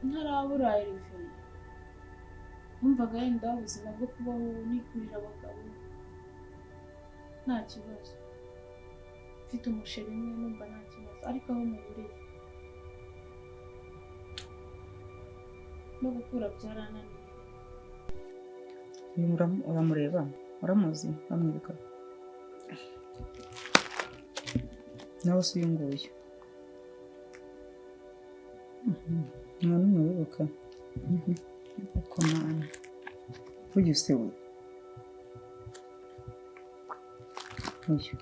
Ntarabura Herve, numvaga yenda ubuzima bwo kubaho nikurira abagabo nta kibazo, mfite umusheri umwe numva nta kibazo, ariko aho muburiye no gukura byarananiye. Uyu uramureba, uramuzi, uramwibuka? Nawe si uyu nguyu. Nta n'umwe wibuka. Komana uyu se we, uyu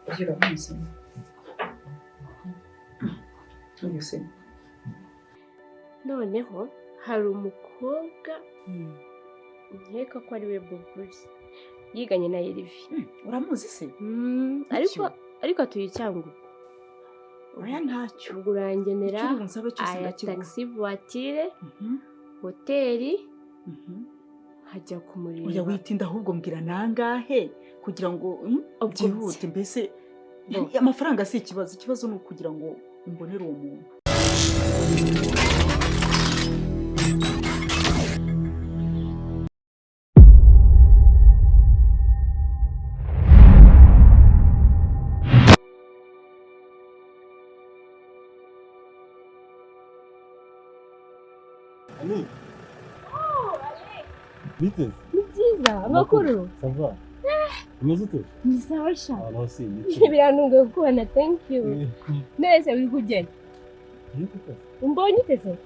uyu uramuzi? Uyu se? Noneho hari umukobwa nkeka ko ari we Buburi, yiganye na Herve. Uramuzi se? Ariko atuye i Cyangugu. Oya ntacyo. Ubwo urangenera Icyo uri bunsabe cyose aya ndakiguha. Taxi voiture, hoteli, hajya kumureba. Oya witinda, ahubwo mbwira nangahe kugira ngo Ubwo byihute mbese. Amafaranga si ikibazo, ikibazo ni ukugira ngo umbonere uwo muntu. Ani. Bite? Ni byiza, amakuru? Ça va? Umeze ute? Ni sawa sha. Ahantu hose ni Birantunguye kukubona, thank you. Nese uri kugenda? Umbonye ute se?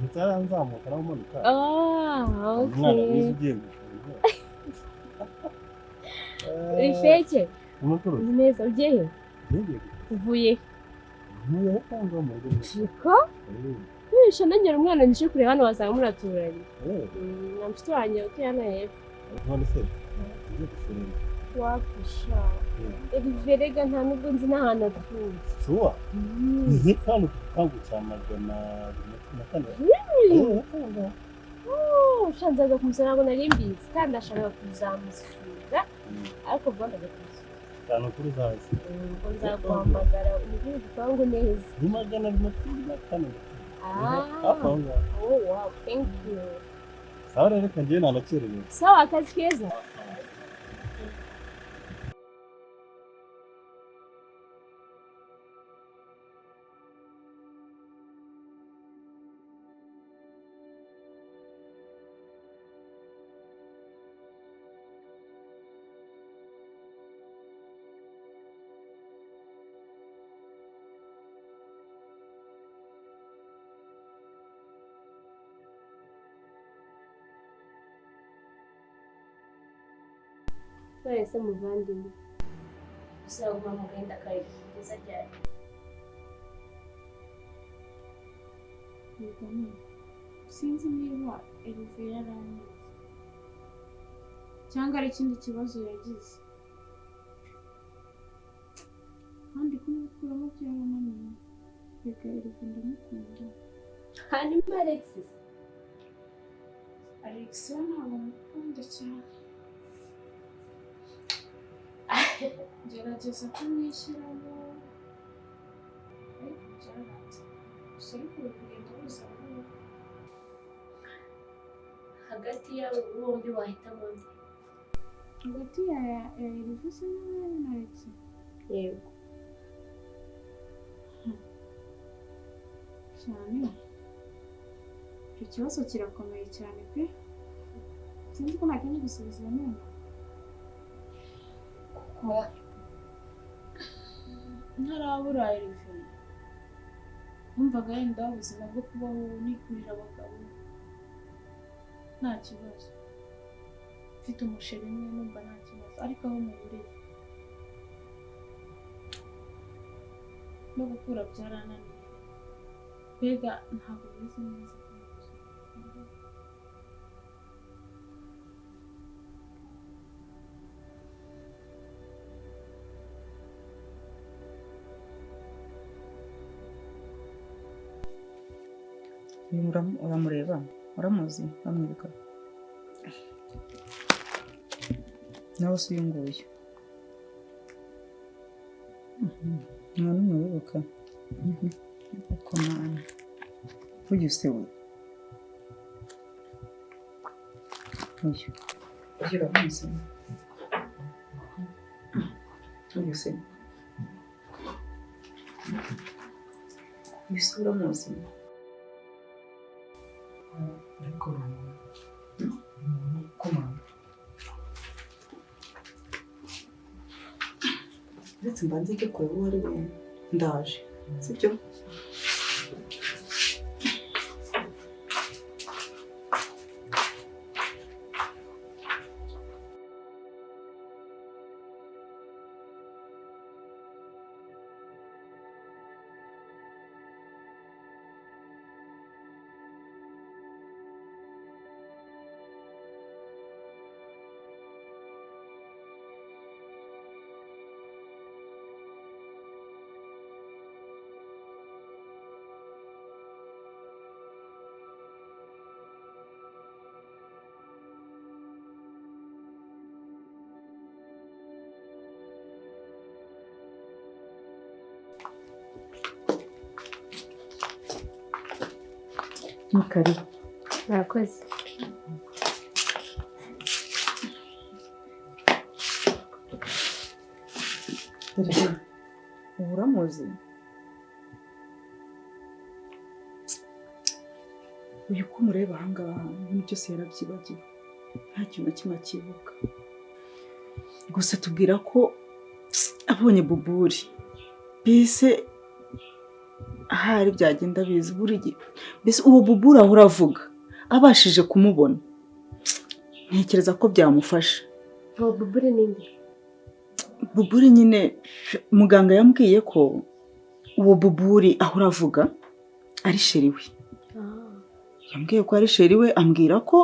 Ntitaranzamuka nawe umanuka. Ah, Umwana mwiza okay. ugiye gushaka. Uri feke? Amakuru? Ni meza, ugiye he? Ngiye. Uvuye he? Ntuye hepfo ngaho mu rugo. Jiko? Nisha nongera umwana nje kureba hano wasanga muraturanye. Na mfite wanjye utuye hano hepfo. None se ugiye gusura? Wapisha. Herve nta nubwo nzi n'ahantu atuye. Shuwa? Ni hepfo hano ku gipangu cya 214. Hepfo aho ngaho. Oh, sha nzaza kumusura, ntabwo nari mbizi kandi ndashaka kuzamusura, ariko vuba ndajya kumusura. Cyane kuri uzaza. Ubwo nzaguhamagara umubwire igipangu neza. Ni 214. Hafi aho ngaho. Oh wow, thank you. Sawa rero, reka njyewe nanakererewe. Sawa, akazi keza. None se muvandimwe, uzaguma mu gahinda kawe kugeza ryari? Yego nyine sinzi niba Herve yarangize cyangwa ari ikindi kibazo yagize, kandi kumukuramo byarananiye. Reka Herve ndamukunda. Hanyuma Alexis? Alex we ntabwo mukunda cyane, gerageza kumwishyiramo ariko byaranze gusa, ariko biri kugenda biza buhoro. Hagati yabo bombi wahitamo nde? Hagati ya Herve se na Alex? Yego. Cyane icyo kibazo kirakomeye cyane pe, sinzi ko ntakindi gusubiza none, kuko ntarabura Herve numvaga yenda ubuzima bwo kubaho nikurira abagabo nta kibazo, mfite umusheri umwe numva nta kibazo, ariko aho muburiye no gukura byarananiye. Mbega ntabwo bimeze neza. Uyu uramureba, uramuzi, uramwibuka? Nawe si uyu nguyu. Nta n'umwe wibuka. Komana Uyu se we, uyu uyu uramuzi? Uyu se, uyu se uramuzi? Ariko ni umuntu ukomanga. Uretse mbanze njye kureba uwo ari we, ndaje, sibyo? Ni karibu. Murakoze. Ubu uramuzi? Uyu uko umureba aha ngaha, ibintu byose yarabyibagiwe, nta kintu na kimwe akibuka. Gusa tubwira ko abonye Buburi, mbese ahari byagenda biza buri gihe, mbese uwo Buburi ahora avuga, abashije kumubona, ntekereza ko byamufasha. Uwo Buburi ni nde? Buburi nyine muganga yambwiye ko uwo Buburi ahora avuga ari sheri we. Yambwiye ko ari sheri we, ambwira ko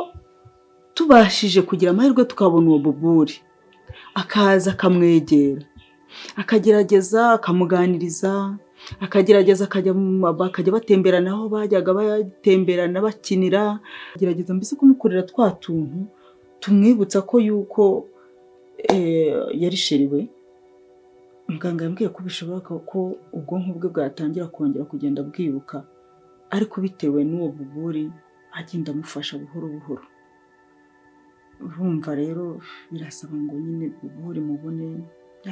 tubashije kugira amahirwe tukabona uwo Buburi, akaza akamwegera, akagerageza akamuganiriza, akagerageza bakajya batemberana aho bajyaga batemberana bakinira, agerageza mbese kumukorera twa tuntu tumwibutsa ko yuko yari sheri we. Muganga yambwiye ko bishoboka ko ubwonko bwe bwatangira kongera kugenda bwibuka, ariko bitewe n'uwo Buburi agenda amufasha buhoro buhoro. Urumva rero birasaba ngo nyine Buburi mubone,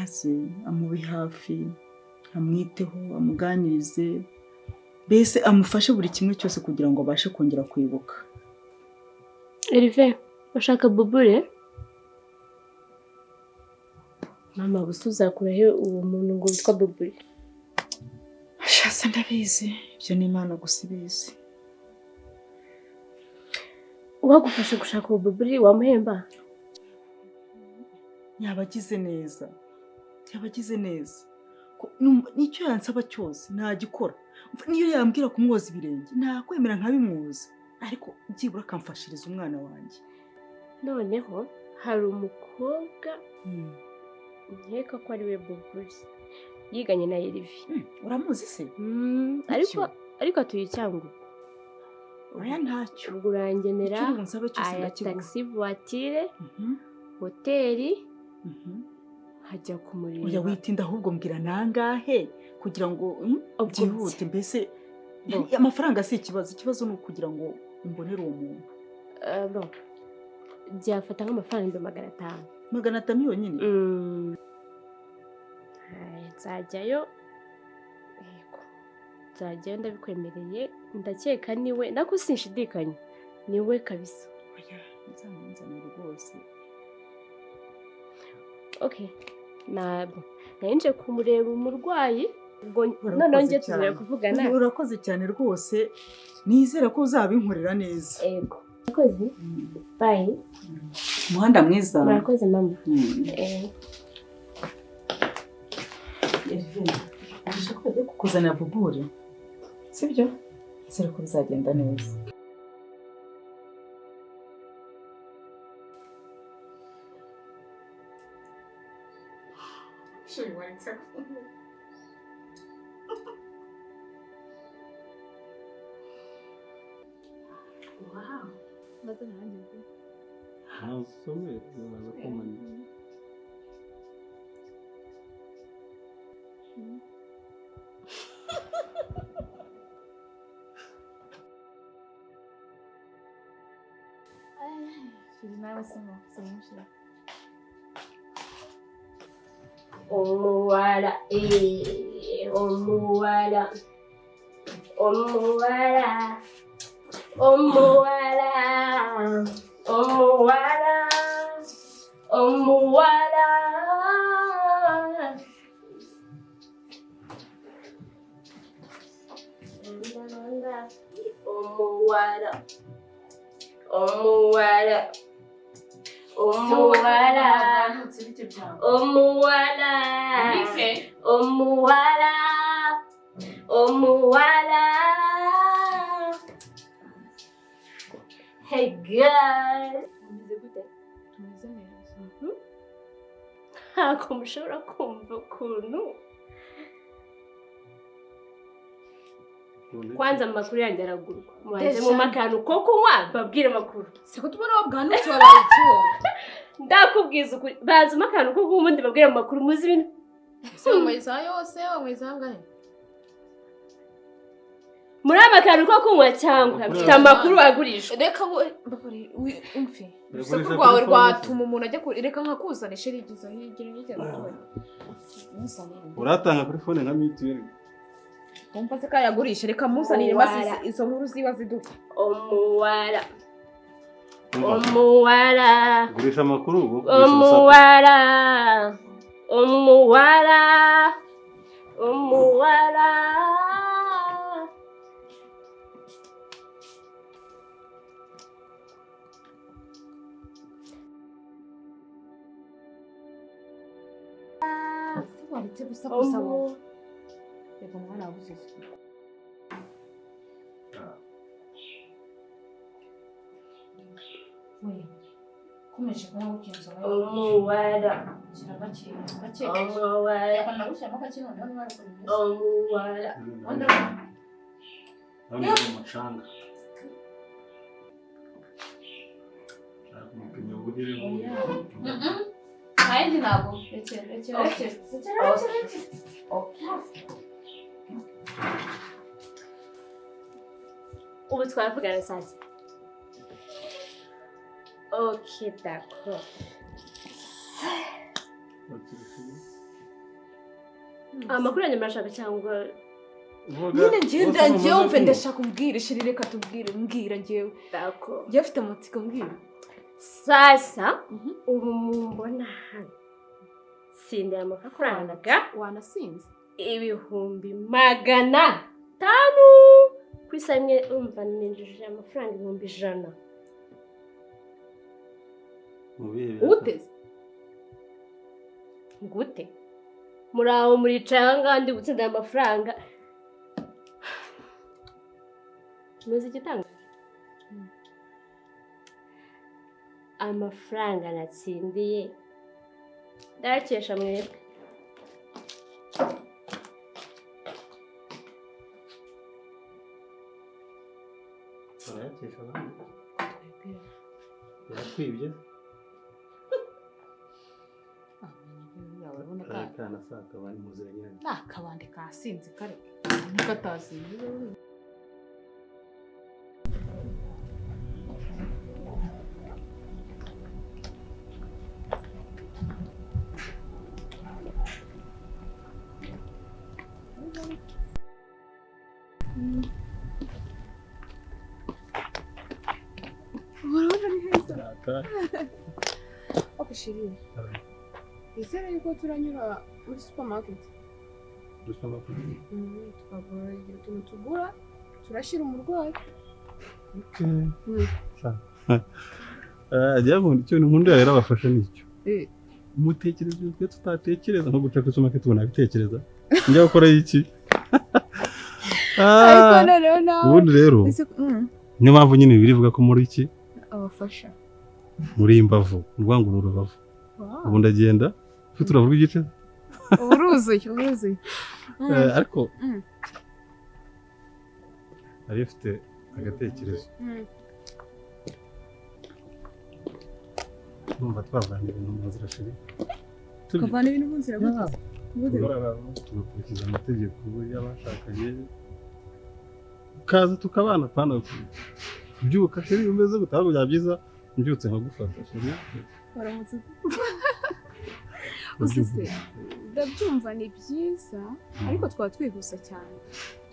aze amube hafi, amwiteho, amuganirize, mbese amufashe buri kimwe cyose kugira ngo abashe kongera kwibuka. Erive, ushaka Bubure? Mama, gusa uzakura he uwo muntu ngo witwa Bubure? Shasa ndabizi, ibyo ni Imana gusa ibizi. Uwagufasha gushaka uwo Buburi wamuhemba? Yaba agize neza, yaba agize neza. Nicyo yansaba cyose nagikora. Niyo yambwira kumwoza ibirenge nakwemera nkabimwoza, ariko byibura akamfashiriza umwana wanjye. Noneho hari umukobwa nkeka ko ari we Buburi, yiganye na Erive. Uramuzi se? Ariko atuye i Cyangugu. Oya ntacyo. Ubwo urangenera aya taxi voiture, hoteli, hajya kumureba. Oya witinda, ahubwo mbwira nangahe kugira ngo byihute. Mbese amafaranga si ikibazo, ikibazo ni ukugira ngo umbonere uwo muntu. Byafata nk'amafaranga 500. 500 yonyine? Nzajyayo, yego nzajyayo, ndabikwemereye. Ndakeka niwe, nako sinshidikanya niwe kabisa. Oya nzamunzanire rwose. Okay, ntabwo nari kumureba umurwayi, ubwo noneho njye tuzajya kuvugana. Urakoze cyane rwose, nizera ko uzabinkorera neza. Yego, urakoze. Bye. Umuhanda mwiza. Murakoze mama. Elvin, urashaka ko bagiye kukuzanira Buburi, sibyo? Nizere ko bizagenda neza. Wow. Ntasome uraza kumanika. Chéri nawe soma soma chéri. Omuwala, omuwala, omuwala, omuwala, omuwala, omuwala. Omuwala, omuwala, omuwala, omuwala, omuwala, omuwala. Hey girl, umeze gute? Tumeze neza. Ntabwo mushobora kumva ukuntu kwanza amakuru yanjye aragurwa. Mubanze mumpe akantu ko kunywa babwire amakuru. Siko tubona wabwanutse wabaye iki wowe? Ndakubwiza ukuri, banzemo akantu ko kunywa ubundi babwire amakuru muzi ibintu. Ese wanyweye isaha yose, wanyweye isaha angahe? Muri akantu ko kunywa cyangwa mfite amakuru agurishwa. Reka umve. Urusaku rwawe rwatuma umuntu ajya kure. Reka nkakuzana chéri, igize hirya hirya gatoya. Uratanga kuri phone nka mituweli. Wumva se kayagurisha, reka muzanire maze izo nkuru ziba ziduha. Omuwala, omuwala, gurisha amakuru, omuwala, omuwala, omuwala. Waretse gusakuza wowe. Reka mwana wabuze isuku. We, ukomeje kunywa gutya inzoga. Omuwala, Shyira gake, gake. omuwala, Reka nagushyiramo gake noneho niba ari uko bimeze. omuwala. Hano umucanga. Nta ntabwo. Rekera, rekera, rekera. Rekera, rekera, rekera. Ubu twavugana sasa. Ok, d'accord. Amakuru yanjye murashaka cyangwa nyine ngenda njyewe mve ndashaka umbwire chéri, reka tubwire, mbwira njyewe. D'accord. Njyewe mfite amatsiko, mbwira. Sasa ubu mumbona hano tsindira amafaranga wanasinze 500,000 ku isaha imwe. Umva ninjije amafaranga 100,000. Uteze gute? Muri aho muricaye aha ngaha ndi gutsindira amafaranga. Muzi igitanga? Amafaranga natsindiye ndayakesha mwebwe. Urayakesha abandi? Urakwibye? Akana sa akabandi muziranye. Ni akabandi kasinze kare. Ntikatasinze. Ok chéri, izere yuko turanyura muri supermarket. Tukagura utuntu tugura, turashyira umurwayi. Icyo nkunda rero abafasha nicyo. Mutekereza ibintu twe tutatekereza, nko guca kuri supermarket ubona bitekereza. Njya gukora iki? Ariko noneho nawe. Ubundi rero niyo mpamvu nyine birivuga ko muri iki abafasha muri imbavu, urwangura urubavu. Ubu ndagenda ufite uravuga igice uruzuye uruzuye. Ariko ari ufite agatekerezo. Numva twavana ibintu mu nzira chéri. Tukavana ibintu mu nzira gute? Tugakurikiza amategeko y'abashakanye, tukaza tukabana pana kubyuka chéri umeze gute? Ahubwo byaba byiza Mbyutse nkagufata chérie. Waramutse. Uzi se, ndabyumva ni byiza, ariko twaba twihuse cyane.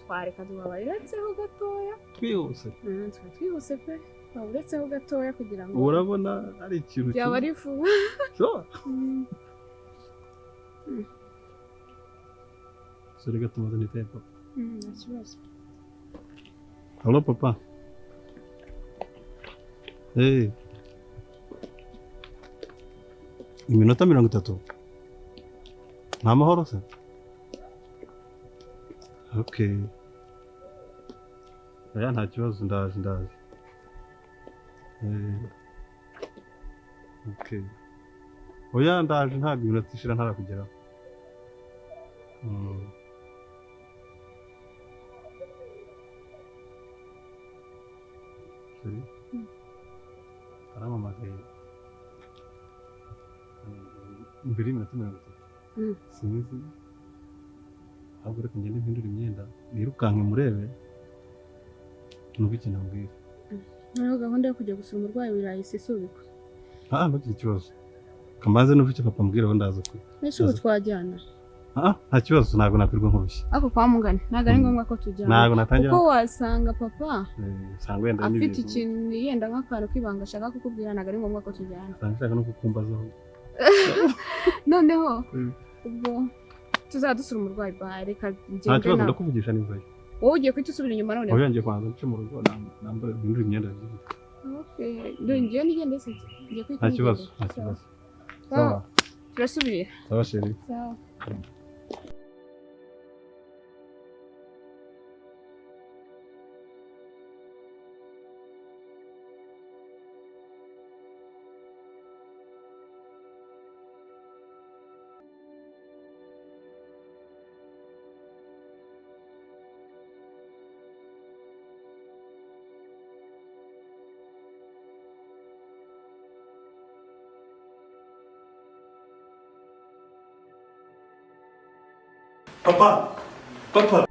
Twareka tubabaretseho gatoya. Twihuse. Twaba twihuse pe. Twaburetseho gatoya kugira ngo Urabona ari ikintu byaba ari vuba. Sure. Sorry gato maze nitaye papa. Nta kibazo. Hello papa. Hey. Iminota 30. Nta mahoro se? Okay. Oya nta kibazo ndaje. Okay. Oya ndaje ntabwo iminota ishira ntarakugeraho. Sorry. Arampamagaye. Mbere y'iminota 30. Sinzi. Ahubwo reka ngende mpindure imyenda nirukanke murebe numve ikintu ambwira. Noneho gahunda yo kujya gusura umurwayi wirahise isubikwa. Ntugire ikibazo. Kamanze numve icyo papa ambwira aho ndaza ku. Ese ubu twajyana? Nta kibazo ntabwo nakwirwa nkurushye. Ariko kwa mugani ntabwo ari ngombwa ko tujyana. Ntabwo natangira. Kuko wasanga papa usanga wenda afite ikintu yenda nk'akantu k'ibanga ashaka kukubwira, ntabwo ari ngombwa ko tujyana. Usanga ashaka no kukumbazaho. Noneho ubwo tuzadusura umurwayi ba reka ngende. Nta kibazo ndakuvugisha nivayo. Wowe ugiye kuhita usubira inyuma noneho? Oya ngiye kubanza nce mu rugo nambara mpindure imyenda. Okay, ngiye nigende se ngiye kwita. Nta kibazo, nta kibazo. Sawa. Turasubira. Sawa chérie. Sawa. Papa! Papa!